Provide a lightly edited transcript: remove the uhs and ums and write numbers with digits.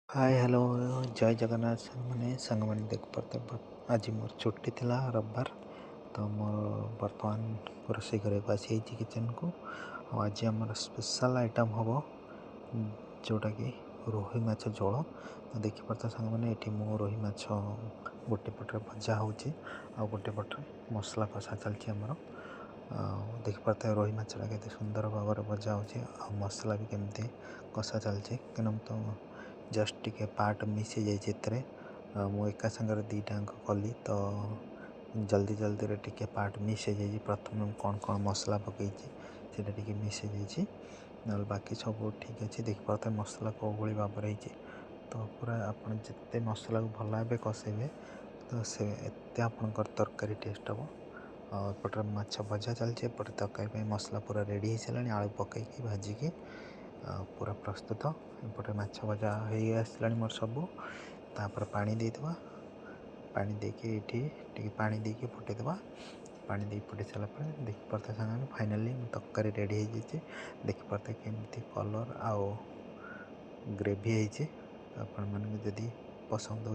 ହାଏ, hello, ଜୟ ଜଗନ୍ନାଥ ସାଙ୍ଗମାନେ। ସାଙ୍ଗମାନେ, ଦେଖିପାରୁଥିବେ ଆଜି ମୋର ଛୁଟି ଥିଲା, ରବିବାର। ତ ମୋର ବର୍ତ୍ତମାନ ରୋଷେଇ କରିବାକୁ ଆସିଯାଇଛି କିଚେନ୍କୁ। ଆଉ ଆଜି ଆମର ସ୍ପେଶାଲ୍ ଆଇଟମ୍ ହେବ, ଯେଉଁଟାକି ରୋହି ମାଛ ଝୋଳ। ତ ଦେଖିପାରୁଥିବେ ସାଙ୍ଗମାନେ, ଏଠି ମୁଁ ରୋହି ମାଛ ଗୋଟେ ପଟରେ ଭଜା ହେଉଛି ଆଉ ଗୋଟେ ପଟରେ ମସଲା କଷା ଚାଲିଛି ଆମର। ଆଉ ଦେଖିପାରୁଥିବେ ରୋହି ମାଛଟା କେତେ ସୁନ୍ଦର ଭାବରେ ଭଜା ହେଉଛି ଆଉ ମସଲା ବି କେମିତି କଷା ଚାଲିଛି। କାହିଁକିନା ମୁଁ ତ ଜଷ୍ଟ ଟିକେ ପାର୍ଟ ମିସ୍ ହେଇଯାଇଛି ଏଥିରେ। ମୁଁ ଏକା ସାଙ୍ଗରେ ଦୁଇଟାଙ୍କ କଲି, ତ ଜଲ୍ଦି ଜଲ୍ଦିରେ ଟିକେ ପାର୍ଟ ମିସ୍ ହେଇଯାଇଛି। ପ୍ରଥମେ ମୁଁ କ'ଣ କ'ଣ ମସଲା ପକାଇଛି, ସେଇଟା ଟିକେ ମିସ୍ ହେଇଯାଇଛି, ନହେଲେ ବାକି ସବୁ ଠିକ୍ ଅଛି। ଦେଖିପାରୁଥିବେ ମସଲା କେଉଁ ଭଳି ଭାବରେ ହେଇଛି। ତ ପୁରା ଆପଣ ଯେତେ ମସଲାକୁ ଭଲ ଭାବେ କଷେଇବେ, ତ ସେ ଏତେ ଆପଣଙ୍କର ତରକାରୀ ଟେଷ୍ଟ ହେବ। ଆଉ ଏପଟରେ ମାଛ ଭଜା ଚାଲିଛି, ଏପଟେ ତରକାରୀ ପାଇଁ ମସଲା ପୁରା ରେଡ଼ି ହେଇସାରିଲାଣି। ଆଳୁ ପକାଇକି ଭାଜିକି ପୁରା ପ୍ରସ୍ତୁତ। ଏପଟେ ମାଛ ଭଜା ହେଇ ଆସିଲାଣି ମୋର ସବୁ। ତାପରେ ପାଣି ଦେଇଦେବା। ପାଣି ଦେଇକି ଏଇଠି ଟିକେ ପାଣି ଦେଇକି ଫୁଟେଇଦେବା। ପାଣି ଦେଇ ଫୁଟେଇ ସାରିଲା ପରେ ଦେଖିପାରୁଥିବେ ସାଙ୍ଗମାନେ, ଫାଇନାଲି ତରକାରୀ ରେଡ଼ି ହେଇଯାଇଛି। ଦେଖିପାରୁଥିବେ କେମିତି କଲର୍ ଆଉ ଗ୍ରେଭି ହେଇଛି। ଆପଣମାନଙ୍କୁ ଯଦି ପସନ୍ଦ